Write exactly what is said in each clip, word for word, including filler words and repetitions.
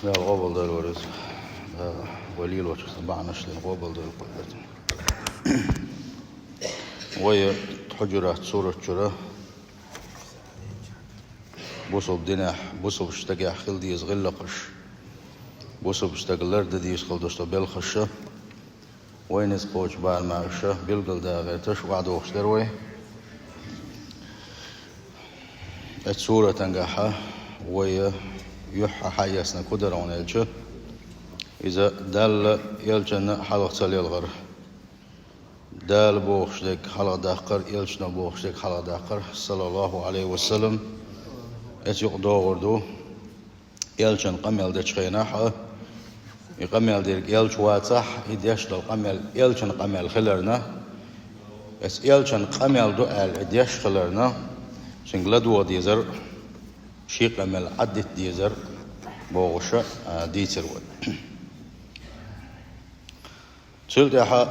Дала къобалдойла вай из. Дала вай лелочух цхьа бахьанаш дина къобалдойла вай. Вай Хьуджурат сурат чура бусалба динехь, бусалба стагехь хила деза гӀиллакхаш, бусалба стаг лардан деза хила долу белхаш, вайна иза кхочу барамаша билгалдаккха гӀерташ охьадохуш дара вай. Оцу суратангахьа вай юьххьехь хьаэцна кху дара хьуна аьлча, иза Далла, элчанна хьалха ца лелхар. Дала бохуш дерг хьалха даккхар, элчано бохуш дерг хьалха даккхар, саллаллаху Ӏалайхи ва саллам, оцу юкъа догӀур ду. Элчан къамел дечу хенахь а, и къамел дерг элча вацахь, и деш долу къамел элчан къамел хиларна, оцу элчан къамел ду аьлла и деш хиларна, цуьнга ладогӀа дезар, шен къамел Ӏаддита дезар бохуша, а, дийцар вай. Цул тӀаьхьа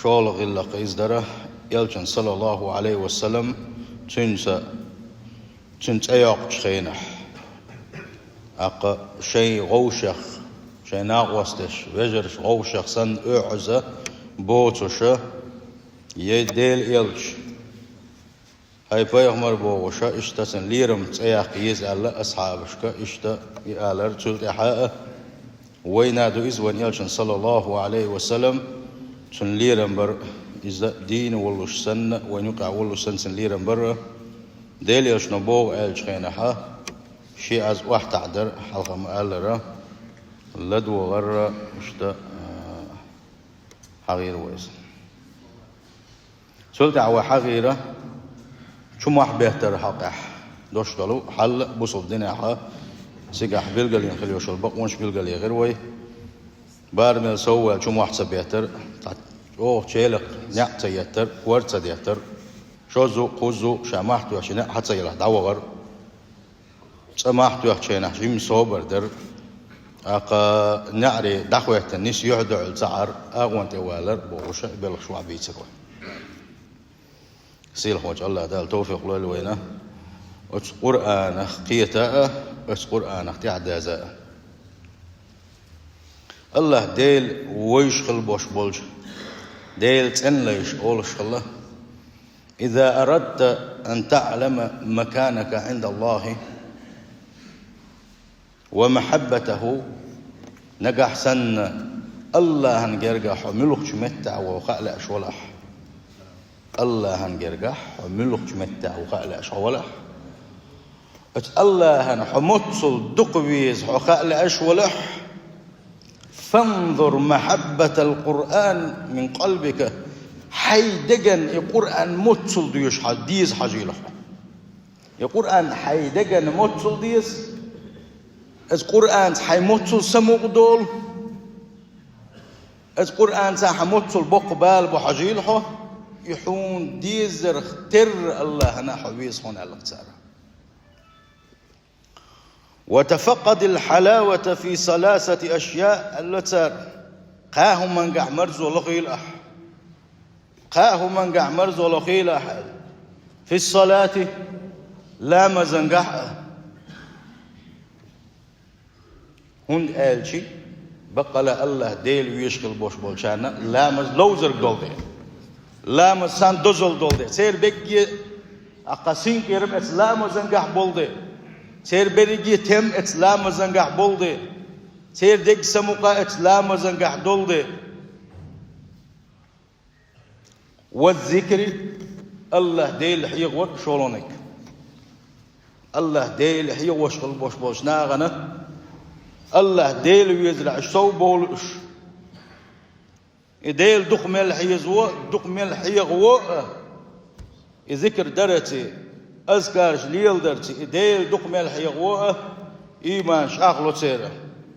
шолгӀа гӀиллакх иза дара, элчан, саллаллаху Ӏалайхи ва саллам, цуьнца, цуьнан цӀе йоккхучу хенахь. ТӀаккха шайн гӀовшех, шайн накъосташ, вежарш гӀовшех санна оьгӀаза боцуша, ей Делан элча, хӀай пайхамар бохуша, иштта цуьнан лерам цӀе яккха еза аьлла асхьабашка, иштта и алар цул тӀаьхьа а. Вайна ду иза вайн элчан, саллаллаху Ӏалайхи ва саллам, цуьнан лерам бар, иза дийна волуш санна, вайн юкъахь волуш санна цуьнан лерам бар. Делан элчано боху аьллачу хенахьа, шен аз охьатаӀдар, хьалха ма-аллара, ладогӀар, иштта, а, хьагӀийра вай иза. Цул тӀаьхьа вай хьагӀийра чу мохь беттар хьокъехь дош долу хьал бусалба динехьа, цигахь билгалйина хила йолуш йолу бакъонаш билгалъяхира вай. Барамел сов ваьлла чу мохь ца беттар, цхьа чӀогӀа челакх неӀ ца еттар, кор ца деттар, шозза а, кхузза а ша мохь тоьхча неӀ хьа ца елахь дӀавахар. ЦӀа мохь тоьхчу хенахь жимма собар дар. ТӀаккха неӀаре дӀахӀоьттина нис юьхь дуьхьал ца Ӏар, агӀон тӀе валар бохуша, белхаш вахь бийцар вай. Сийлахьочу АллахӀ Дала товфикъ лойла вайна оцу Къуръанах кхета а, оцу Къуръанах тӀаьхьадаза а. АллахӀ Дела вевзаш хила бош болчу, Делан цӀена лайш олуш хилла: «إذا أردت أن تعلم مكانك عند الله ومحبته», нагахь санна АллахӀан гергахь хьо муьлхачу меттехь ву хаа лаьаш валахь. АллахӀан гергахь хьо муьлхачу меттехь ву хаа лаьаш хьо валахь. Оцу АллахӀан хьо моццул дукха веза хьо хаа лаьаш валахь. «فانظر محبة القرآن من قلبك». Хьайн деган и Къуръан моццул доьшу хьан деза хьажийла хьо. И Къуръан хьайн деган моццул деза. Оцу Къуръанца хьайн моццул самукъа долу. Оцу Къуръанца хьан моццул боккха бала бу хьажийла хьо. И хьуна дезарх терра АллахӀана хьо веза хьуна аьлла цара. «وتفقد الحلاوة في ثلاثة أشياء», аьлла цара. Кхаа хӀумангахь марзо лохийла ахь. Кхаа хӀумангахь марзо лохийла ахь аьлла. «في الصلاة», ламазангахь а. ХӀунда аьлча, баккъала АллахӀ Дела везаш хила бош болчарна ламаз ловзарг долу де. Ламаз сан дозалла долу де. Церан бегге а кхаа синкъерам эца ламазангахь болу де. Церан берриге а тем эца ламазангахь болу де. Церан дегга самукъа эца ламазангахь долу де. «والذكر», АллахӀ Дела хьехавар а шолгӀаниг. АллахӀ Дела хьехаваш хила бош болчу нахана АллахӀ Дела везарехь уьш сов бовлу уьш. И Дела дукха мел хьезаво а, дукха мел хьехаво а, и зикр дараца, азкараш леладарца, и Дела дукха мел хьехаво а, ийманаш чӀагӀло церан.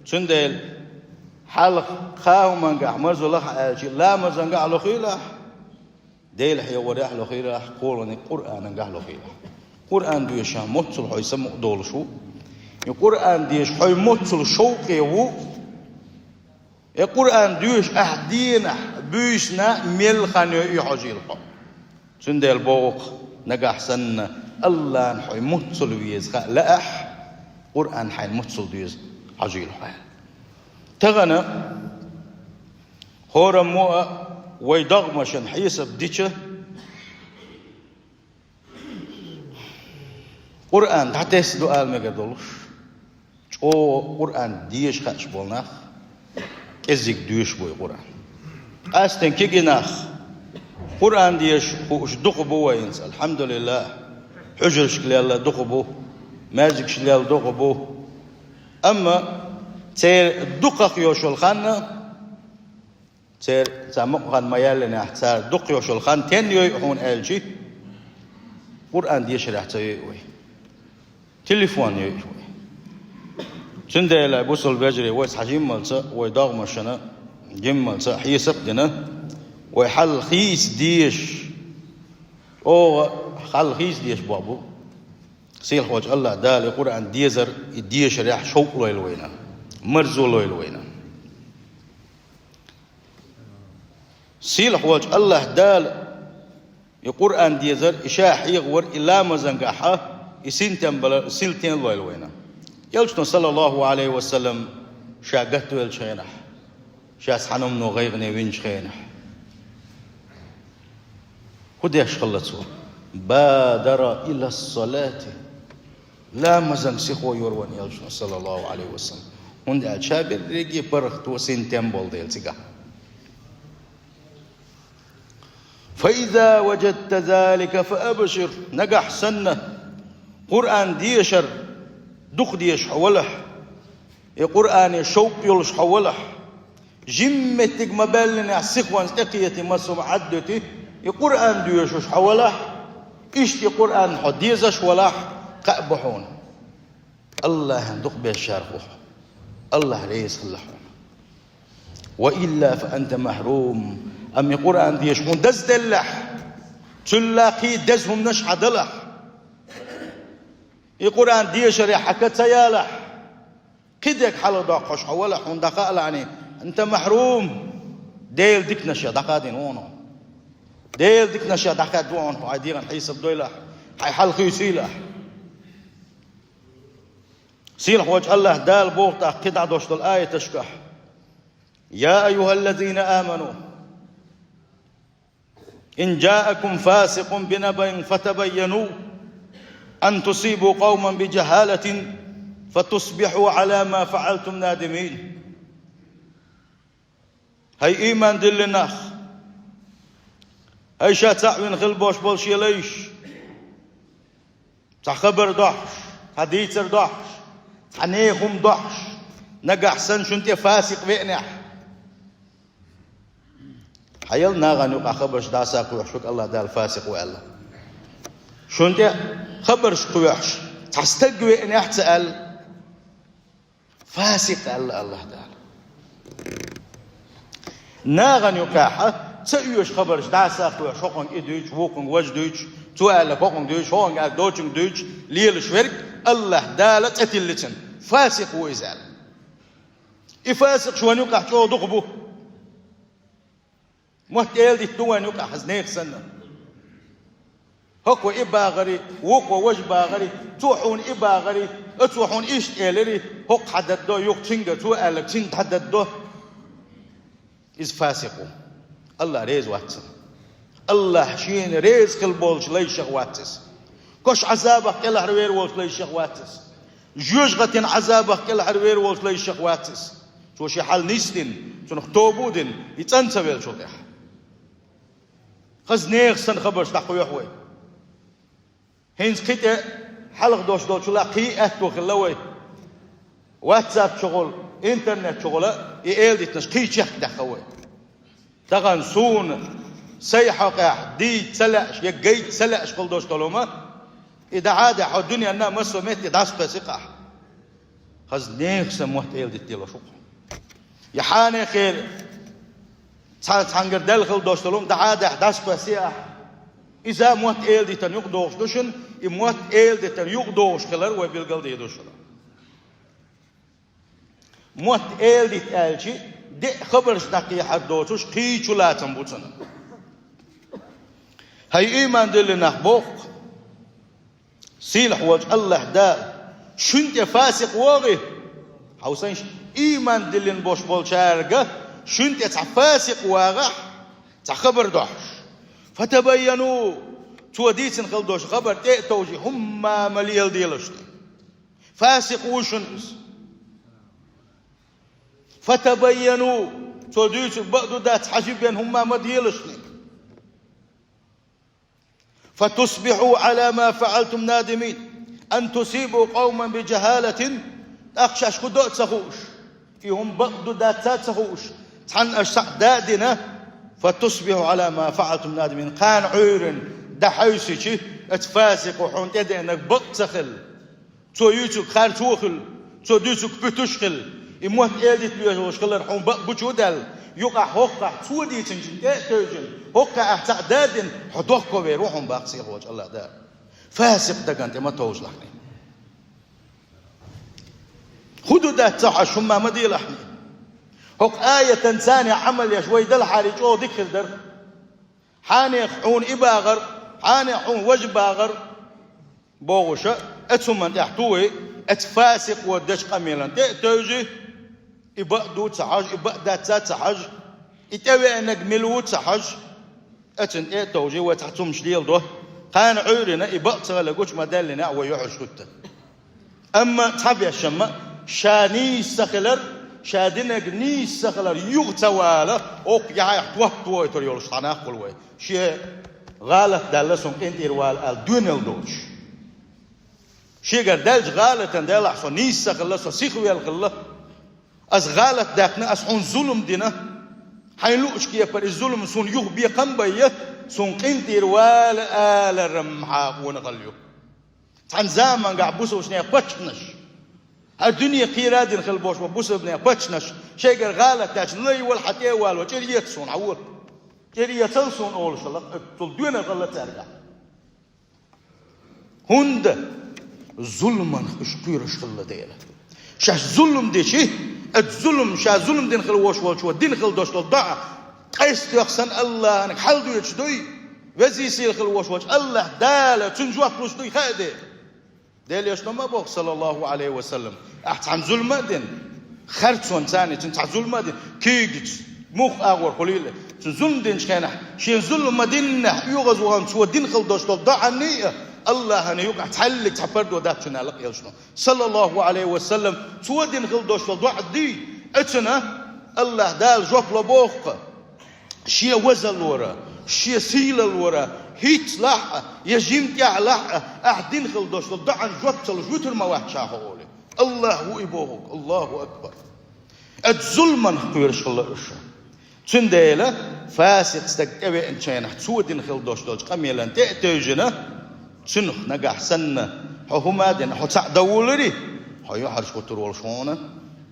Цундела хьалха кхаа хӀумангахь марзо лаха аьлча, ламазангахь лохийлахь, Дела хьехаварехь лохийлахь, кхоалгӀаниг Къуръанангахь лохийлахь. Къуръан доьшуш моццул хьо самукъа долуш ву. И Къуръан деша хьо моццул шовкъе ву. И Къуръан доьшуш ахь дийнахь, буьйсанна мел хан йой и хьожийла хьо. Цундела боху-кх, нагахь санна АллахӀан хьо моццул веза хаа лаахь, Къуръан хьайн моццул доьза Ӏажийла хьо аьлла. Тахана хӀораммо а вай догӀмашна хьесап дича, Къуръан дӀатесса ду ала мегар долуш, чӀогӀа Къуръан деша хууш болу нах кӀеззиг доьшуш бу и Къуръан. Къаьсттина кегий нах Къуръан деша хууш дукха бу вайна, алхьамдулиллахӀ, хьуьжаршка лелла дукха бу, маьждигаш лелла дукха бу. Амма церан дукхах йолуш йолу хан, церан цхьа мукъа хан ма яьллинехь, цара дукха йолуш йолу хан стенна йойу хьуна аьлча, Къуръан дешарехь ца йойу вай. Телефонна йойу вай. Цундела, бусалба вежарий, вай цхьа жиммалца, вай догӀмашна жиммалца хьесап а дина, вай хьал хийца дезаш, чӀогӀа хьал хийца дезаш болх бу. Сийлахьчу АллахӀ Дала и Къуръан дезар, и дешарехь шовкъ лойла вайна, марзо лойла вайна. Сийлахьчу АллахӀ Дала и Къуръан дезар, и ша хьехавар, и ламазангахьа, и синтем балар, синтем лойла вайна. Элчано, саллаллахӀу Ӏалайхи ва саллам, ша гатвеллачу хенахь, ша цхьана хӀумано гӀайгӀане винчу хенахь, хӀун деш хилла цо? Бадара илас-салати. Ламазан сихо йора вайн Элчано, саллаллахӀу Ӏалайхи ва саллам. ХӀунда аьлча ша берриге паргӀато, синтем болу дела цигахь. Фа иза важадта залика фа абшир. Нагахь санна Къуръан дешар дукха дезаш хьо валахь, и Къуръане шовкъ йолуш хьо валахь, жимма меттиг ма баьллинехь, сихонца тӀекхетий, массо а хӀума Ӏаддуьтий, и Къуръан доьшуш хьо валахь, иштта и Къуръан хьо дезаш валахь, кхаъ бу хьуна, АллахӀан дукха безачарах ву хьо. АллахӀ реза хилла хьуна. Ва илла фа анта махьрум. Амма и Къуръан деша хьуна дазделлехь, цул кхин деза хӀуманаш хьан далахь, и Къуръан дешарехь хьан ка ца ялахь, кхидерг хьалха доккхуш хьо валахь, хьуна дӀахаалахь, анта махьрум, Делан диканашех дӀахадийна ву хьуна. Делан диканашех дӀахаьдда ву хьуна, хьайн дегӀан хьесап дойлахь, хьайн хьал хуьйсийлахь. Сийлахьчу АллахӀ Дала боху тӀаккха кхидӀа долуш долу аяташкахь: «Я айюхаллазина аману, ин джаакум фасикъун бинабаин фатабайяну ан тусибу къавман бижахӀалатин фатусбихьу Ӏала ма фаӀалтум надимин». ХӀай ийман диллина нах! ХӀай ша цхьаъ вина хила бош болу шен лайш! Цхьа хабар дохьуш, цхьа дийцар дохьуш, цхьа нехан хӀума дохьуш, нагахь санна шуна тӀе фасикъ веанехь. Хьан яла нахана юкъахь хабарш дӀасакхоьхьуш, шуьга АллахӀ Дала фасикъ ву аьлла? Шуна тӀе хабарш кхоьхьуш цхьа стаг веанехь ца аьлла? Фасикъ аьлла АллахӀ Дала. Нахана юкъахь ца оьшу хабарш дӀасакхоьхьуш, хӀокхуьнга и дуьйцуш, вукхуьнга важа дуьйцуш, цо аьлларг хӀокхуьнга дуьйцуш, хӀокхуьнга аьлларг дочуьнга дуьйцуш, лелаш верг АллахӀ Дала цӀе тиллича, фасикъ ву иза аьлла. И фасикъаш вайн юкъахь чӀогӀа дукха бу. Мотт эладитта ду вайн юкъахь хаза нехан санна. ХӀокхо и багӀарий, вукхо важа багӀарий, цо хьуна и багӀарий, а цо хьуна иштта элирий, хӀокху хьан даддо, юха цуьнга цо аьлларг цуьнга дӀададдо. Иза фасикъ ву. АллахӀ реза вац цунна. АллахӀ шена реза хила болчу лайшех вац иза. Кошан Ӏазабах кӀелхьарвер волчу лайшех вац иза. Жоьжахатин Ӏазабах кӀелхьарвер волчу лайшех вац иза. Цо шен хьал нисдина, цунах тоба а дина, и цӀан ца веллачул тӀаьхьа. Хаза нехан санна хабарш дӀакхоьхьу вай. ХӀинца кхин тӀе хьалха долуш долчул а кхин а аьтто хилла вай. WhatsApp чухула, интернет чухула и эладитанаш кхин чехкдаьккхина вай. Тахана суна сайн хьокъехь дийца ца лаьаш я гайта ца лаьаш хила долуш долу хӀума, и дӀа а даьхьна, хьо дуьненна а массо а метте дӀасакхоьссина ахь. Хаза нехан санна мотт эладита лелош ву хьо. Я хьанехера цхьа цхьаьнгара даьлла хила долуш долу хӀума дӀа а даьхьна дӀасакхоьссина ахь. Иза мотт эладитан юкъадогӀуш ду шуна, и мотт эладитан юкъадогӀуш хилар вай билгалдийр ду шуна. Мотт эладита аьлча, деа хабарш дӀакхехьар доцуш, кхин чу лацам бу цунна. ХӀай ийман диллина нах, боху сийлахь волчу АллахӀ Дала, шуна тӀе фасикъ вогӀий, Хьовсийша, ийман диллина болуш болчаьрга шуна тӀе цхьа фасикъ вагӀахь, цхьа хабар дохьуш. «Фатабайяну», цо дийцина хила долу хабар тӀе а товжий, хӀумма ма леладелаш те. Фасикъ ву шуна иза. «Фатабайяну», цо дуьйцург бакъ ду дац хьажийбен хӀумма ма делаш те. «Фатусбихьу Ӏала ма фаӀалтум надимин, ан тусибу къавман би жахӀалатин», тӀаккха шаьш хӀун до а ца хууш, и хӀума бакъ ду дац а ца хууш, цхьанна аша схьа а дина, «фатусбихьу Ӏала ма фаӀалтум надимин», кхана Ӏуьйранна дӀахьаьвсичи, оцу фасикъо хьуна тӀедеанарг бакъ ца хилла. Цо юьйцург харцо хилла, цо дуьйцург пуьтуш хилла, и мотт эладита лоьхуш хилар хьуна бакъ гучу даьлла, юкъахь хӀокхахь цо дийцинчунна тӀе а тевжина, хӀокхахь ахь цхьаъ дадина, хьо дохковер ву хьуна баккха сийлахь волчу АллахӀ Дала. Фасикъ дагана тӀе ма товжалахь. ХӀун ду дац ца хьожуш хӀумма ма делахь. ХӀокху аятан царна Ӏамал еш вай далахьара чӀогӀа дика хир дара. Хьанех хьуна и багӀар, хьанех хьуна важа багӀар, бохуша, оцу хӀуманна тӀехь тухий, оцу фасикъо дечу къамелан тӀе а тевжий, и бакъ ду ца хьожуш, и бакъ дац ца хьожуш, и тӀевеанарг мила ву ца хьожуш, оцунна тӀе а товжий, вай цхьа цумаш леладо. Кхана Ӏуьйранна и бакъ ца хилар гучу ма-даьллинехь, вай юьхьӀаьржа хӀутту. Амма цхьаберш-м ша нийса ца хилар, ша динарг нийса ца хилар юха ца вала, хӀокху яхьехь топ тойтур йолуш цхьа нах хуьлу вай. Шен гӀалат даьлла, суна къинтӀера вала аьлла доьналла доцуш. Шегара даьллачу гӀалатан делахь, со нийса ца хилла, со сихвелла хилла. Ас гӀалат даьккхина, ас хьуна зулам дина. Хьайна луучу кепара и зулам суна юха бекхам а байя, суна къинтӀера вала аларан хьакъ ван хала ю. Цхьана замангахь бусалбанехан паччахьаш, хӀара дуьне кхера а дина хила болуш болу бусалбанехан паччахьаш, шайгара гӀалат даьлча, лай вала хьан тӀе а вало, чӀир эца суна, хьан вон. ЧӀир эцал суна олуш хилла, цул доьналла хилла цаьргахь. ХӀунда зуламах уьш кхоьруш хилла дела. Шаьш зулам дичи, оцу зулам, ша зулам дина хила вош волчо дина хила дош долу доӀа, къайса тоьхна санна АллахӀанга хьал доьдуш дуй, везий сийлахь хила вош волчу АллахӀ Дала цуьнан жоп луш дуй хаьа дела. Делан Элчано ма боху, саллаллаху Ӏалайхи ва саллам, ахь цхьана зулам а дина, харцонца царна цуьнан цхьа зулам а дина, куьйгаца, муха агӀор хуьлийла, цуьнан зулам динчу хенахь, шен зулам ма диннехь, оьгӀазвахана цо дина хила дош долу доӀанний а, АллахӀана юкъахь цхьаьллиг цхьа пардо дац цуьнан, аьлла Элчано. Саллаллаху Ӏалайхи ва саллам, цо дина хила дош долу доӀа дий, оцунна АллахӀ Дала жоп ло боху-кх. Шен вазаллора, шен сийлаллора, хӀинццалахь а, я жимма тӀехьалахь а, ахь дина хила дош долу доӀан жоп ца луш вуьтур ма вац ша хьо олий. АллахӀ ву и бохург, Аллаху акбар. Оцу зуламах кхоьруш хилла уьш. Цундела фасикъ стаг тӀевеанчу хенахь, цо дина хила дош долчу къамелан тӀе а тевжина, цунах нагахь санна, хьо хӀума а дина, хьо цхьаъ дан волури, хьо юьхьӀаьржа хӀуттур волуш хьуна,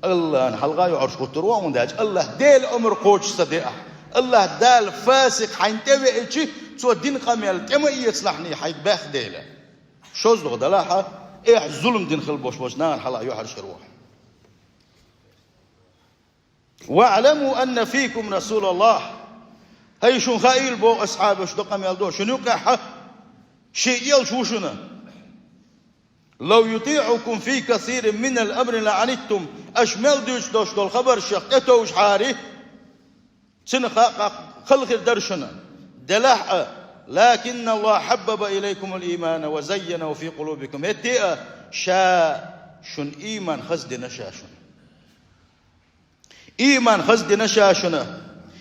АллахӀана хьалха юьхьӀаьржа хӀуттур ву хьуна, даьлча АллахӀ Делан омра кхочуш ца де ахь. АллахӀ Дала фасикъ хьайна тӀевеачи, цо дина къамел тӀе ма эцалахьний хьайга баьхна дела. ШозлагӀа далахь а, эхь зулам дина хила бош болчу нахана хьалха юьхьӀаьржа хир ву хьо. «ВаӀламу анна фикум расулаллахӀ». ХӀай, шуна хаийла, боху асхьабаш, до къамел до, шуна юкъахь шен элча ву шуна. «Лав ютиӀукум фи касирин минал амри лаӀаниттум». Аша мел дуьйцуш долуш долу хабаршех тӀетовжахьара, цуьнан хаа хала хир дара шуна. Делахь а, «лакинналлахӀа хьаббаба илайкумул иймана ва заййанаху фи къулубикум». ХӀетте а, ша шуна ийман хаза дина ша шуна. Ийман хаза дина ша шуна,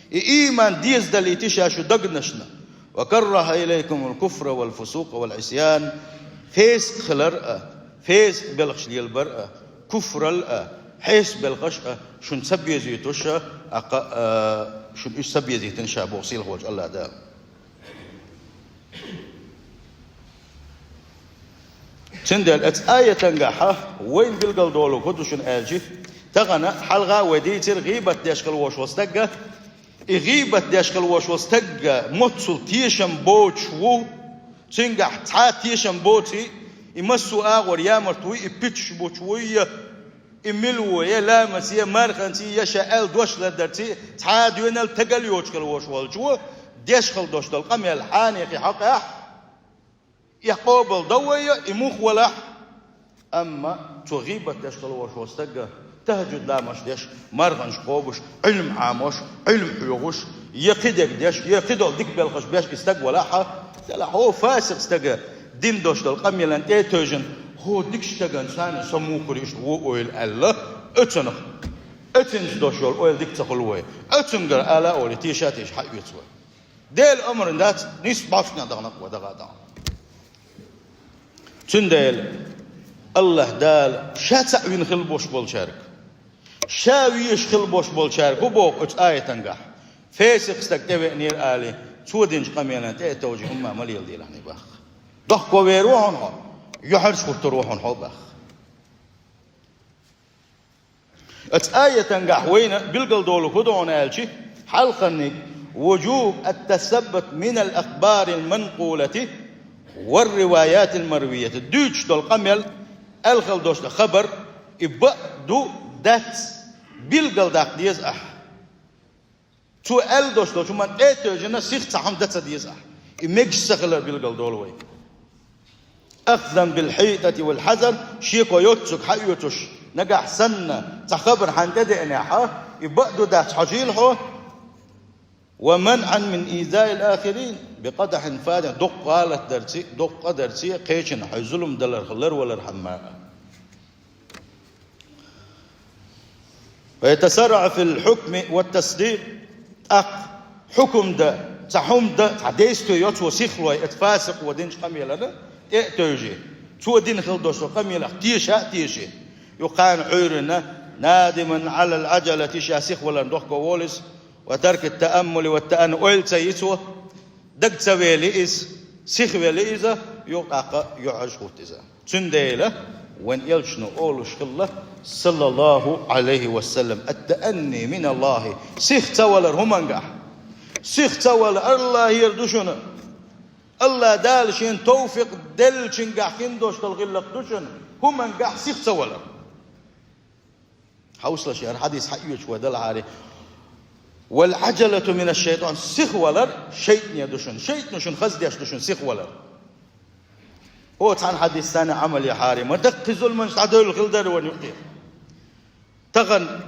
и ийман деза далийти ша шун дагнашна. «Ва карраха илайкумул куфра вал фусукъа вал Ӏисян». Фесакъ хилар а, фесакъ белхаш лелабар а, куфрал а, хьесап белхаш а шуна ца безийтуш а, аккха а, шуна уьш ца безийтина ша боху сийлахь волчу АллахӀ Дала. Цундела оцу аятангахьа вайна билгалдолу хӀун ду шуна аьлчи, тахана хьалха вай дийцира гӀийбат деш хила вош волу стагга, и гӀийбат деш хила вош волу стагга моццул тешам боцуш ву, цуьнгахь цхьа а тешам боций, и массо а агӀор ямарт вуй, и пуьтуш буч вуй, и мила ву, я ламаца, я марханца, я ша аьлла дош лардарций, цхьа а доьналла тагал йоцуш хила вош волчо, деш хила дош долу къамел хьанехи хьокъехь, и къобал дан вай, и мух валахь, амма цо гӀийбат деш хила вош волу стагга тахӀажжуд ламазаш деш, марханаш кхобуш, Ӏилма Ӏамош, Ӏилма хьоьхуш, е кхидерг деш, е кхидолу дика белхаш беш и стаг валахь а, делахь хьо фасикъ стага дин дош долу къамелан тӀе а тевжина, хьо дикачу стагана царна со муха хуьлу иштта вон ойла аьлла, оьцунах, оьцунца дош йолу ойла дика ца хуьлу вай. Оьцунгара ала а олий, теша а тешаш хьаоьцу вай. Делан омран дац, нийса бӀаьшна дахана вай дагӀа а дахана. Цундела АллахӀ Дала Ша цхьаъ вина хила бош болчаьрга, Ша везаш хила бош болчаьрга хӀун боху оцу аятангахь? Фасикъ стаг тӀевеанера алий, цо динчу къамелан тӀе а товжий, хӀумма ма леладелахь боху. Дохко вер ву хьуна хьо, юьхьӀаьржа хӀуттур ву хьуна хьо боху. Оцу аятангахь вайна билгалдолу хӀун ду аьлча, хьалхарниг: «وجوب التثبت من الأخبار المنقولة والروايات المروية». Дуьйцуш долу къамел, аьлла хила долуш долу хабар, и бакъ ду, дац, билгалдаккха деза ахь. Цо аьлла долуш долчу хӀуманна тӀе а тевжина, сиха цхьа хӀума дан ца деза ахь. И мегаш ца хилар билгалдолу вай. «أخذا بالحيطة والحذر», шеко йоццуг хьаоьцуш, нагахь санна цхьа хабар хьайна тӀедеанехь, и бакъ ду, дац хьожийла хьо. «ومنعا من إيذاء الآخرين بقدح فادح», доккха гӀалат дарций, доккха къа дарций, кхечанна хьайн зулам даларх ларвалар хьамма. «ويتسرع في الحكم والتصديق», тӀаккха хьукум дан, цхьа хӀума дан, цхьа действие йо цо сихлой, оцу фасикъо динчу къамелана тӀе а тевжий, цо дина хила долуш долу къамелах теша а теший, юха кхана Ӏуьйранна: «نادما على العجلة», ша сихваларна дохко волу иза, «وترك التأمل والتأني», ойла ца йи цо, дага ца вели иза, сихвели иза, юха тӀаккха юьхьӀаьржа хӀутту иза. Цундела вайн элчано олуш хилла, саллаллаху Ӏалайхи ва саллам: «التأني من الله», сих ца валар хӀумангахь. Сих ца валар АллахӀера ду шуна. АллахӀ Дала шена товфикъ деллачуьнгахь хин долуш долу гӀиллакх ду шуна, хӀумангахь сих ца валар. Хьовсалаш, яра хьадис хьаоьцуш вай далахьара: «والعجلة من الشيطان», сихвалар шайтӀане ду шуна. ШайтӀано шуна хаза деш ду шуна сихвалар. О, цхьана хьадис санна Ӏамал яхьара, ма даккхий зуламаш дӀадевлла хила дара вайн юккъе. Тахана,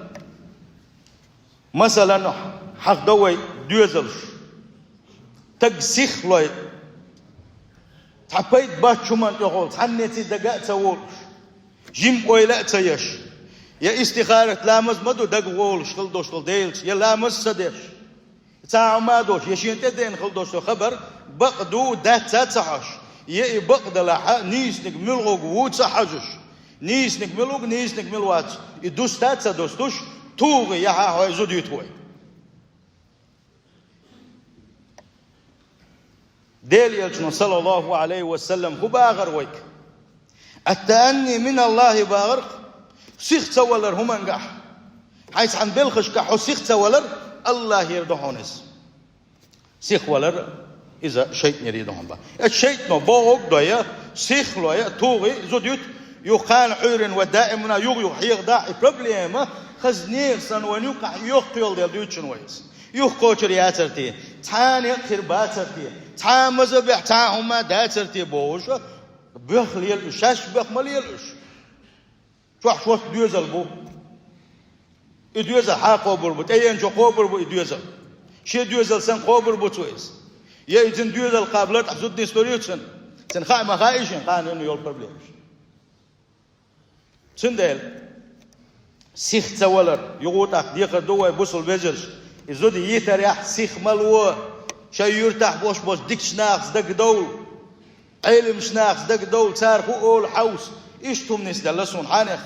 масалан, хьахдо вай доьзалш. Стаг сихлой, цхьа пайда боцчу хӀуманна тӀехула, цхьаннеца дага а ца волуш, жимма ойла а ца еш, я истихарат ламаз ма ду дага волуш хила долуш долу Делаца, я ламаз ца деш, цхьа хӀума а доцуш, я шена тӀедеана хила долуш долу хабар бакъ ду, дац а ца хьожуш, я и бакъ далахь а, нийсаниг муьлха ву ца хьожуш, нийсаниг мила ву, нийсаниг мила вац, и дуста а ца дустуш, тухий яхьа хьо зуда юьту вай. Делан элчано, саллаллаху Ӏалайхи ва саллам, хӀун бахара вайга? «التأني من الله» бахара, сих ца валар хӀумангахь. Хьайн цхьана белхашкахь хьо сих ца валар, АллахӀера ду хьуна иза. Сих валар иза шайтӀанера ду хьуна боху. Оцу шайтӀано бохург дой, сихлой, тухий зуда юьту, юха кхана Ӏуьйранна вай даимана юха-юха хьехадахь, и проблема хаза нехан санна вайна юккъехь йоккха йолу дела дуьйцу шуна вай иза. Юхакхочур яцар те, цхьана а хир бацар те, цхьа а маза бехь, цхьа а хӀума дацар те бохуш, боьха лела уьш, шаьш боьха ма лела уьш. Чохь шортта доьзал бу. И доьзал хьан кхобур бу, тӀееанчо кхобур бу и доьзал. Шен доьзал санна кхобур бу цо иза. Я и цуьнан доьзал кхаба лартӀахь зуда нислур ю цуьнан. Цуьнан хаа ма хаьа шена кхана йолу проблемаш. Цундела сих ца валар, юха тӀаккха дехар ду вай, бусалба вежарша, и зуда йитарехь сих ма ло, шайн юьртахь бош болчу дикачу нахаца дагадовла, Ӏеламчу нахаца дагадовла, цара хӀун олу хьовса, иштта хӀума нисделла суна хьанех,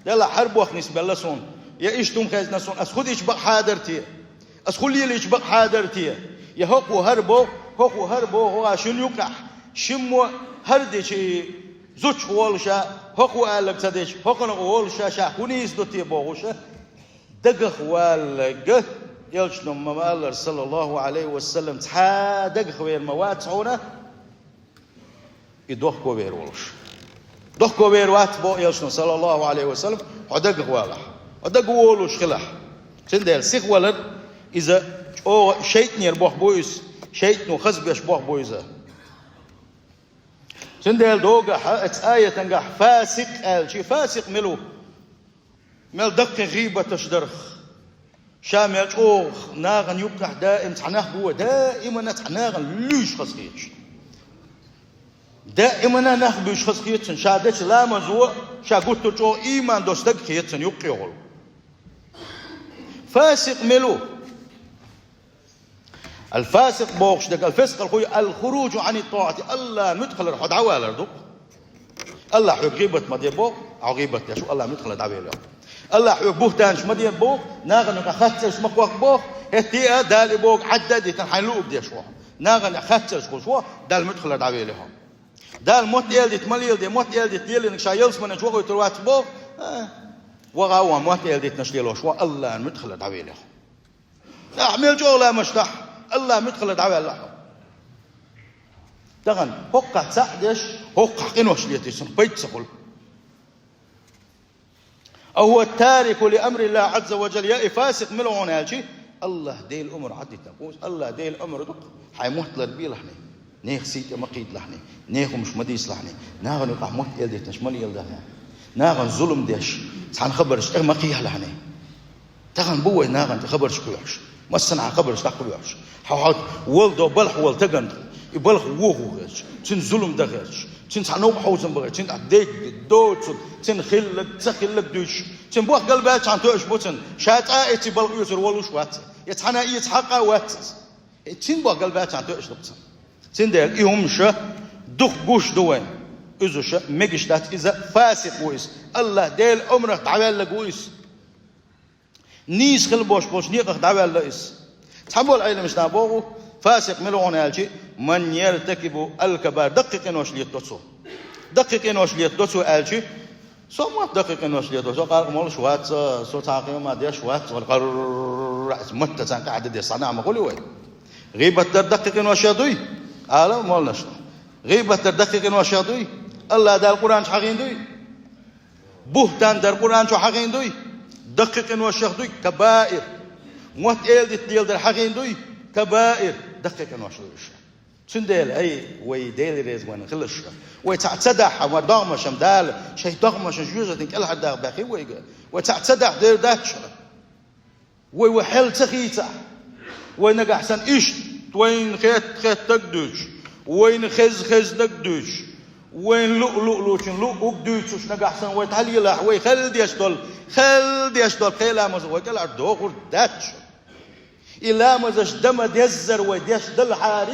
делахь хӀара боху нисбелла суна, я иштта хӀума хезна суна, ас хӀун дича бакъ хьадар те? Ас хӀун лелийча бакъ хьадар те? Я хӀокхо хӀара боху, хӀокхо хӀара боху, хӀокхо шуна юкъахь, шиммо хӀара дича, зудчух волуша, хӀокхо алларг ца дича, хӀокхунах волуша, ша хӀун нийса ду те бохуша, дагах валларг, элчано ма-аллара, саллаллаху Ӏалайхи ва саллам, цхьа дагах вер ма вац хьуна, и дохко вер волуш. Дохко вер вац боху элчано, саллаллаху Ӏалайхи ва саллам, хьо дагах валахь, хьо дага волуш хилахь. Цундела сихвалар иза чӀогӀа шайтӀанера боху бу иза, шайтӀано хаза беш боху бу иза. Цундела догахь, оцу аятангахь фасикъ аьлча, фасикъ мила ву? Мел даккхий гӀийбаташ дарх. Ша мел чӀогӀа нахана юккъехь даим цхьа нах бу вай, даимана цхьа нахана луьйш хазахеташ. Даимана нах буьйш хазахеташ, ша дечу ламазо, ша гуттар чӀогӀа ийман долу стаг хеташ юккъехула. Фасикъ мила ву? Ал-фасикъ бохуш дерг, ал-фиск, аль-хуруджу ан ат-таати, Аллахьан муьтӀахь хилар хьо дӀавалар ду. Аллахь хьоьга гӀийбат ма де боху, хьо гӀийбат деш ву, Аллахьан муьтӀахь хилар дӀавелла хьо. Аллахь хьоьга буьхтанаш ма де боху, нахана юкъахь хаттарш ма кхокха боху, хӀетте а Дала и бохург Ӏадда а дитина, хьайн луъург деш ву. Нахана юкъахь хаттарш хуьлуш ву, Далла муьтӀахь хилар дӀавелла хьо. Дала мотт эр дитина ма леладе, мотт эр дитина лелийнарг ша ялсамане чу вахийтур вац боху, а, ваха а ван мотт эр дитинарш лелош ву, Аллахьан муьтӀахь хилар дӀавелла хьо. Ахь мел чӀогӀа ламазаш дахь, Аллахьан муьтӀахь хилар дӀаваьлла хьо. Тахана хӀокхахь цхьаъ деш, хӀокхахь къинош летийша, цунах пайда ца хуьлу. أو هو التارك لأمر الله عز وجل, я и фасикъ мила ву хьуна аьлча, Аллахь Делан омра Ӏаддитина ву иза. Аллахь Делан омра ду-кх, хьайн мотт ларбелахьний, нехан сий тӀе ма кхийдалахьний, нехан хӀумаш ма дийцалахьний, нахана юкъахь мотт эр дитинарш ма леладахьний, нахана зулам деш, цхьана хабарш тӀе ма кхехьалахьний. Тахана бу вай нахана тӀе хабарш кхоьхьуш, массанхьа хабарш дӀакхоьхьуш. Хьо хьо волу до балхахь волу стагана, и балхахь вохо хезча, цуьнан зулам дан хезча, цуьнан цхьа новкъа хьовзам бан хезча, цуьнан дегга, доцург, цуьнан хилларг, ца хилларг дуьйцуш, цуьнан бохк галбаьлчхьана тоьуш бу цунна, ша цкъа а эцций балха оьцур волуш вац, я цхьана а эца хьакъ а вац иза. Э, цуьнан бохк галбаьлчхьана тоьуш ду-кх цунна. Цундела и хӀумаш дукха гуш ду вайна. Иза ша мегаш дац, иза фасикъ ву иза. Аллахь Делан омрах дӀаваьлларг ву иза. Нийса хила бохуш болчу некъах дӀаваьлла иза. Цхьаболу Ӏеламнаха боху, фасикъ мила ву хьуна аьлча, ман яртакибу аль-кабаир, даккхий къинош летадо цо. Даккхий къинош летадо цо аьлча, со ма даккхий къинош летадо, со къаркъа молуш вац, со цхьа къинош ма деш вац, вала къарра, мотт царна къаьхьа де деза, цхьа нах ма хуьлу вай. ГӀийбат дар даккхий къиношех дуй? Ала молланашна. ГӀийбат дар даккхий къиношех дуй? Аллахь Дала Къуръан чу хьахийна дуй? Буьхтан дар Къуръан чу хьахийна дуй? Даккхий къиношех дуй? Кабаир. Мотт эр дитина леладар хьахийна дуй? Кабаир. Даккхий къинош ду уьш. Цундела, ай, вай Делан реза вайна хиларш. Вай цхьаъ ца дахь, вай догӀмашна Дала, шайн догӀмашна жоьжахатин кӀелхьардаккха баьхкина вайга. Вай цхьаъ ца дахь, дер дац шуна. Вай, вай хьел ца хийцахь, вай нагахь санна иштта вайна хетта-хеттарг дуьйцуш, вайна хезна-хезнарг дуьйцуш, вайна луъ-луъ лучун луъург дуьйцуш, нагахь санна вай дӀалелахь, вай хала деш долу, хала деш долу кхин ламазаш вай кӀелхьардохур дац шуна. И ламазаш дан ма деззара вай деш далахьара,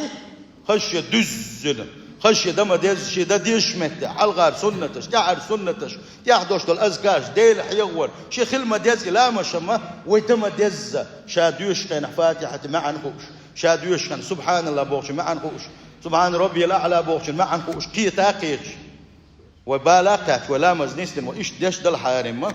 хаза шен дуьззина, хаза шен дан ма дезза, шен дан дезачу метте, хьалхара суннаташ, тӀаьхьара суннаташ, тӀехь долуш долу азкараш, Дела хьехавар, шен хила ма дезза и ламазаш-м, вай дан ма дезза, ша доьшучу хенахь Фатихьатан маьӀна хууш, ша доьшучу хенахь Субханаллах бохучун маьӀна хууш, Субхана Раббиял Аъла бохучун маьӀна хууш, кхета а кхеташ. Вай бала а кхаьчча, вай ламаз нисдина, вай иштта деш далахьара-м,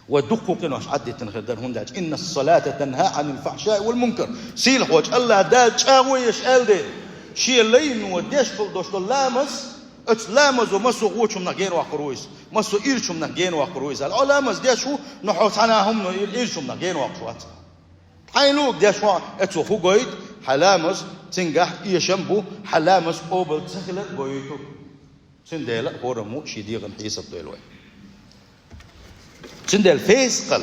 вай дуккха къинош Ӏаддитина хир дара, хӀунда аьлча: «Инна ас-салата танхьа Ӏанил фахьшаи вал мункар». Сийлахьчу Аллахь Дала чӀагӀо еш аьлла дела, шен лайно деш хила долуш долу ламаз, оцу ламазо массо а вочу хӀуманах генавоккхур ву иза, массо а ирчу хӀуманах генавоккхур ву иза. Хьо ламаз деш ву, но хьо цхьана а хӀумано ир-, ирчу хӀуманах генавоккхуш вац. Хьайн луъург деш ву, оцо хӀун гойту? Хьан ламаз цуьнгахь эшам бу, хьан ламаз къобал ца хилар гойту. Цундела а хӀораммо шен дегӀан хьесап дойла вай. Цундела фейсакъал,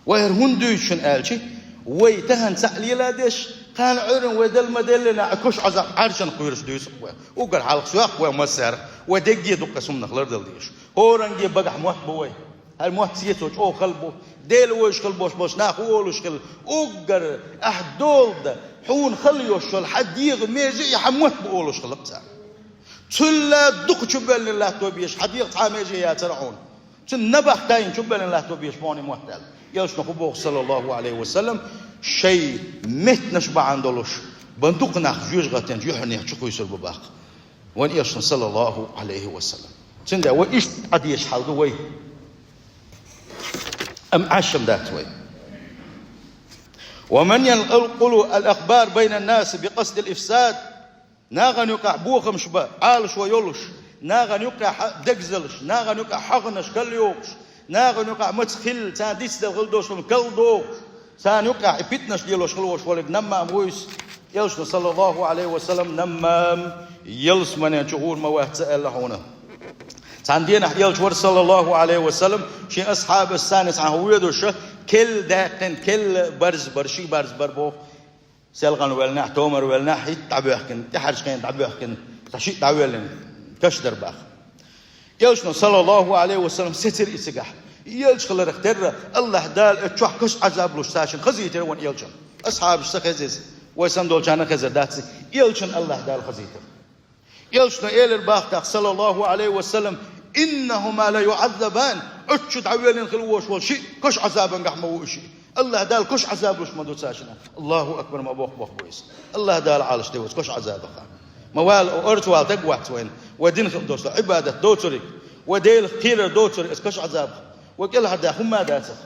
вай хӀара хӀунда дуьйцу шуна аьлча, вай тахана цхьаъ лела деш, кхана Ӏуьйранна вай дала ма-деллина, а куш Ӏазап Ӏаршана кхоьруш дуьйцу-кх вай. Уггар хьалха соьх вай массаьрга, вай дегге дуккха сумнах ларделла дезаш. ХӀоранге багахь мотт бу вай. ХӀара мотт цецо чӀогӀа хала бу. Дела вевзаш хила болуш болчу наха хӀун олуш хила? Уггар ахь долда, хьуна хала йолуш йолу хьан дегӀан меже а, хьан мотт бу олуш хила-кх цара. Цул а дукха чубоьллина латто безаш, хьан дегӀан цхьа а меже яцара хьуна. Цуьнан набахтайна чубоьллина латто безаш боху и мотт аьлла. Элчано хӀун боху, саллаллаху Ӏалайхи ва саллам, шайн меттанаш бахьана долуш, бан дукха нах жоьжахатин юьхьанех чукхуьйсур бу баккха. Вайн Элчано, саллаллаху Ӏалайхи ва саллам. Цундела вай иштта Ӏадеша хьал ду вай. Амма Ӏаш-м дац вай. «Ва ман янкъулу аль-ахбар байна ан-нас би къасди аль-ифсад». Нахана юкъахь бохамаш бан, Ӏалашо йолуш, нахана юкъахь дегзалш, нахана юкъахь хьагӀнаш кал йохуш, нахана юкъахь маца хилла, царна дицдала хила долуш хӀума кал дохуш, царна юкъахь и питанаш лелош хила волуш волург наммам ву иза. Элчано, саллаллаху Ӏалайхи ва саллам, наммам ялсамане чу гӀур ма вац ца аьлла хьуна. Цхьана дийнахь Элча вара, саллаллаху Ӏалайхи ва саллам, шен асхьабашца цхьана хьан воьдуш, кел даьккхина, кел барз бар, ши барз бар боху. СелгӀанвеллехь, томарвеллехь, хӀитта дӀабоьхкина, тӀаьхьарчу хенахь дӀабоьхкина, цхьа шиъ дӀавоьллина, каш дара боху. Элчано, саллаллаху Ӏалайхи ва саллам, сецира и цигахь. И Элча хиларх терра, АллахӀ Дала оцу чохь каш Ӏазаб луш цаьршинна хазийтира вайн Элчана. Асхьабашна ца хезира иза, вай санна долчарна хезар дац иза. Элчанна АллахӀ Дала хазийтира. Элчано элира боху тӀаккха, саллаллаху Ӏалайхи ва саллам: «Иннахума ла юӀаззабан». Оцу чу дӀавоьллина хила вош волу шиъ каш Ӏазабангахь ма ву и шиъ. АллахӀ Дала каш Ӏазаб луш ма ду цаьршинна. АллахӀу акбар, ма боху, боху бу иза. АллахӀ Дала Ӏалашде вай оцу каш Ӏазабах. Ма вала, о, орца вала таг вац вайна. Вай дина хила долуш долу Ӏибадат доцург, вай Делах кхерар доцург оцу каш Ӏазабах. Вай кӀелхьардаьхна хӀумма а дацара.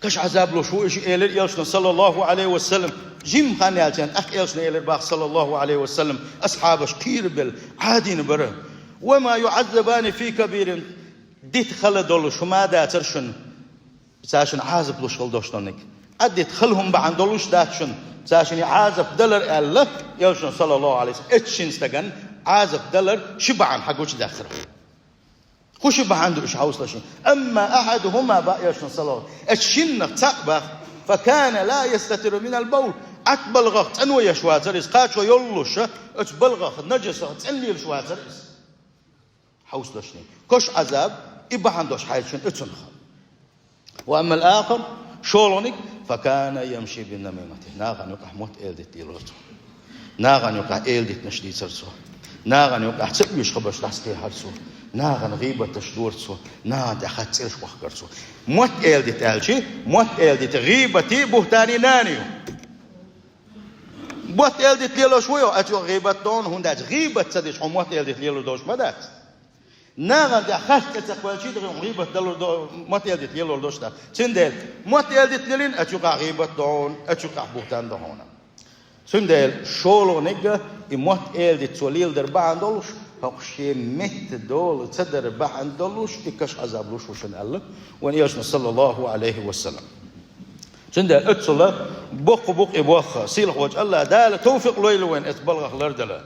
Каш Ӏазаб луш ву и шиъ, элира Элчано, саллаллаху Ӏалайхи ва саллам. Жимма хан яьлча, тӀаккха Элчано элира боху, саллаллаху Ӏалайхи ва саллам, асхьабаш кхерабелла, Ӏадийна бара: «Ва ма юӀаззабани фи кабирин». Дита хала долуш хӀума а дацара шуна, цаьршинна Ӏазап луш хила долуш долниг. Ӏа дита хала хӀума бахьана долуш дац шуна, цаьршинна Ӏазап далар, аьлла Элчано, саллаллаху Ӏалайхи ва саллам. Оцу шина стагана Ӏазап далар ши бахьана хьагучудаьккхира. ХӀун ши бахьана ду уьш, хьовсалаш шун? Амма ахьадухума, боху Элчано, саллаллаху Ӏалайхи ва саллам, оцу шиннах цхьаъ, боху, факана ла ястатиру минал бавл, Ӏад балгӀах цӀано еш вацара иза, кхачо йоллуш, оцу балгӀах, нажасах цӀанлелаш вацара иза. Хьовсалаш шун. Каш Ӏазаб, и бахьана долуш хьаьвсина оцунах. Ва аммал ахар, шолгӀаниг, факана ямши бин намимати, нахана юкъахь мотт-эладита лелора цо. Нахана юкъахь эладитанаш дийцара цо. Нахана юкъахь ца оьшу хабарш дӀасакхехьара цо. Нахана гӀийбаташ дора цо. Нахана тӀехь хатта цӀераш вахкара цо. Мотт-эладита аьлча, мотт-эладита гӀийбатий, бухӀтаний нана ю. Мотт-эладита лелош ву хьо, оцу гӀийбат дохьуна, хӀунда аьлча гӀийбат ца дича хьо мотт-эладита лелош долуш ма дац. Нахана тӀехь хатта цӀе ца кхоьллича, хьуна гӀийбат далур до, мотт-эладита лелор долуш дац. Цундела мотт-эладита лелийна, оцу юкъахь гӀийбат дохьуна, оцу юкъахь бухӀтан дохьуна. Цундела шолгӀаниг, и мотт-эладита цо леладар бахьана долуш, хӀокху шен метта дола ца дар бахьана долуш, и каш Ӏазаб луш ву шуна аьлла вайн Элчано, саллаллаху Ӏалайхи ва саллам. Цундела оццула боккха бу-кх и бохам, сийлахьволчу АллахӀ Дала тавфикъ лойла вайна оцу балгӀах лардала.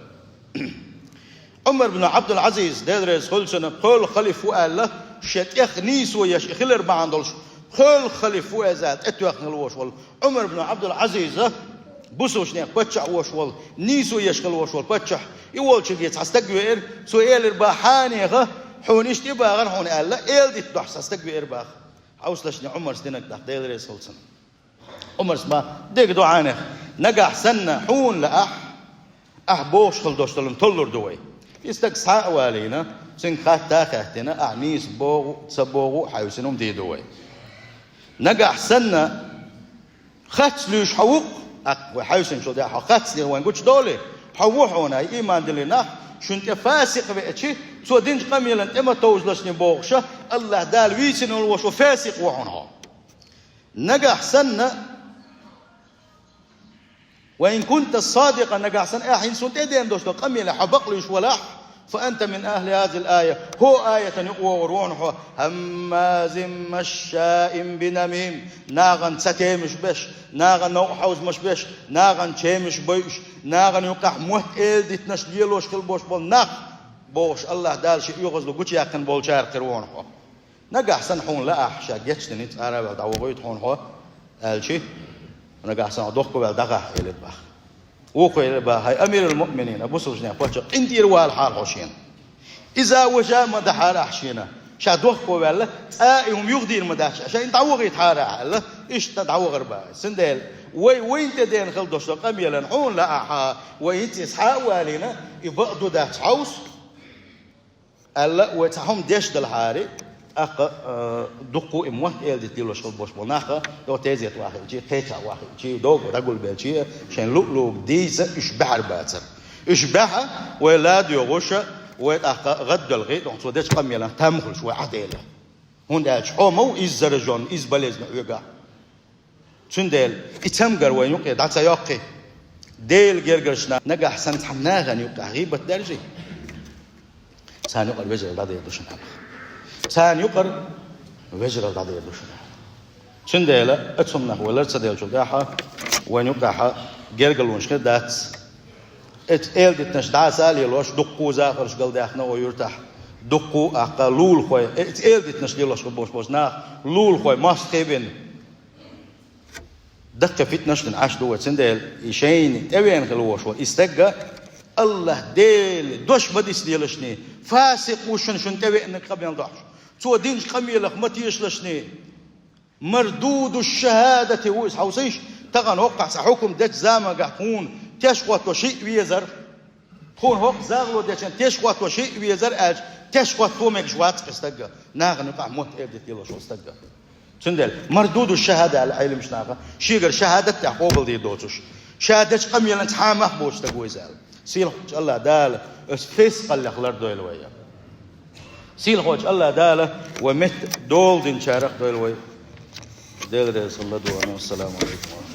Ӏумар бин Ӏабдул-Ӏазиз, Дела реза хуьлда цунна, пхоьалгӀа халифа ву аьлла, шен тӀех нийсо еш и хилар бахьана долуш, пхоьалгӀа халифа ву аьлла, тӀетоьхна хила волуш волу Ӏумар бин Ӏабдул-Ӏазиз, бусалбанех паччахь волуш волу, нийсо еш хила волуш волу паччахь, и волчуьнга цхьа стаг веара, цо элира боху: «Хьанеха, хьуна иштта и бахара хьуна», аьлла, эладита дохьуш цхьа стаг веара боху. Хьовсалаш шун, Ӏумарс динарг тӀаккха, Дела реза хуьлда цунна. Ӏумарс боху: «Дика ду хьанех, нагахь санна хьуна лаахь, ахь бохуш хила долуш долу толлур ду вай». И стаг схьа а валийна, цуьнга хатта а хаьттина, ахь нийса богӀу а, ца богӀу а хьаьвсина хӀума дийр ду вай. Нагахь санна хатта луьйш хьо ву-кх, тӀаккха вай хьаьвсинчул тӀаьхьа хьо хаттанера вайн гучудолий, хьо ву хьуна, ай, ийман диллина нах, шуна тӀе фасикъ веача, цо динчу къамелана тӀе ма товжалаш шуна бохуш, АллахӀ Дала вийцина волуш волу фасикъ ву хьуна хьо. Нагахь санна, ва ин кунта садикъан, нагахь санна ахь хӀинца суна тӀедеана долуш долу къамелехь хьо бакълуьйш валахь, фа анта мин ахли хазил ая, хӀокху аятана юкъа вогӀур ву хьуна хьо: хӀаммазин машшаин бинамим, нахана цатемаш беш, нахана новкъа хьовзамаш беш, нахана чемаш бойуш, нахана юкъахь мотт-эладитанаш лелош хила болуш болу нах, бохуш, АллахӀ Дала шен оьгӀазло гучуяьккхина болчарах хир ву хьуна хьо. Нагахь санна хьуна лаахь, ша гечдина, цӀараваьлла дӀавохуьйту хьуна хьо, аьлча, нагахь санна хьо дохковаьлла дӀагӀахь, элира боху. Вукхо элира боху: «ХӀай амирал-муъминин, бусалбанех паччахь, къинтӀера вала хьара хьо шена. Иза важа ма дахьара ахь шена. Ша дохковаьлла, цкъа а и хӀума юхадийр ма дац, шайна дӀавохуьйту хьара ахь», аьлла, иштта дӀавахара боху. Цундела вай вайна тӀедеана хила долуш долу къамелана хьуна лаахь, вай хӀинца иза схьа а валийна, и бакъ ду дац хьовса аьлла, вай цхьа хӀума деш далахьара, тӀаккха, а, дуккха а и мотт-эладита лелош хила болуш болу нах, тӀаккха тезета охьахиъча, кхечахь охьахиъча, догӀа дӀагулбелча, шайн луъ-луъург дийца уьш баьхьар бацара. Уьш баьхьа, вай ладоьгӀуш, вай тӀаккха гӀаддалахь, тӀаккха цо дечу къамелан там хуьлуш вай Ӏадели. ХӀунда аьлча хьо ма ву изза заражённый, изза болезненный хьоьгахь. Цундела и цамгар вайн юкъе дӀа ца йоккхий. Делан гергарчу на-, нагахь санна цхьана нахана юкъахь гӀийбат даьржий, царна юкъара вежаралла дӀадер ду шуна, аьлла. Царна юкъара вежаралла дӀадер ду шуна, аьлла. Цундела оцу хӀуманах вай лар ца деллачул тӀаьхьа вайн юкъахь гергарлонаш хир дац. Эцу эладитанаш дӀаса а лелош, дуккха захарш галдаьхна оха юьртахь, дуккха а аккха лулахой, эцу эладитанаш лелош хир болуш болчу наха лулахой мостагӀий бина. Даккхий фитнаш дина Ӏаш ду вай, цундела и шайна тӀевеана хила волуш волу и стагга, АллахӀ Делан дош ма дицделаш, фасикъ ву шуна, шуна тӀевеанарг къамел дохьуш. Цо динчу къамелах ма тешалаш. Мардуду шахадати ву иза, хьовсийша, тахана хӀоккхахь сан хьукум дечу замангахь тхуна теш хӀотто шиъ везара, тхуна хӀокху загӀало дечун теш хӀотто шиъ везара аьлча, теш хӀотто мегаш вац кхин стагга, нахана юкъахь мотт эладита лелош волу стагга. Цундела мардуду шахада аьлла Ӏеламнаха, шегара шахадат тӀехь къобалдийр доцуш, ша дечу къамелан цхьа а мах боцу стаг ву иза аьлла. Сийлахьчу АллахӀ Дала оцу фискъаллех лардойла вай. Сийлахьчу АллахӀ Дала вай меттан дола динчарах дойла вай. Дела реза хила ладогӀа. Ассаламу алейкум.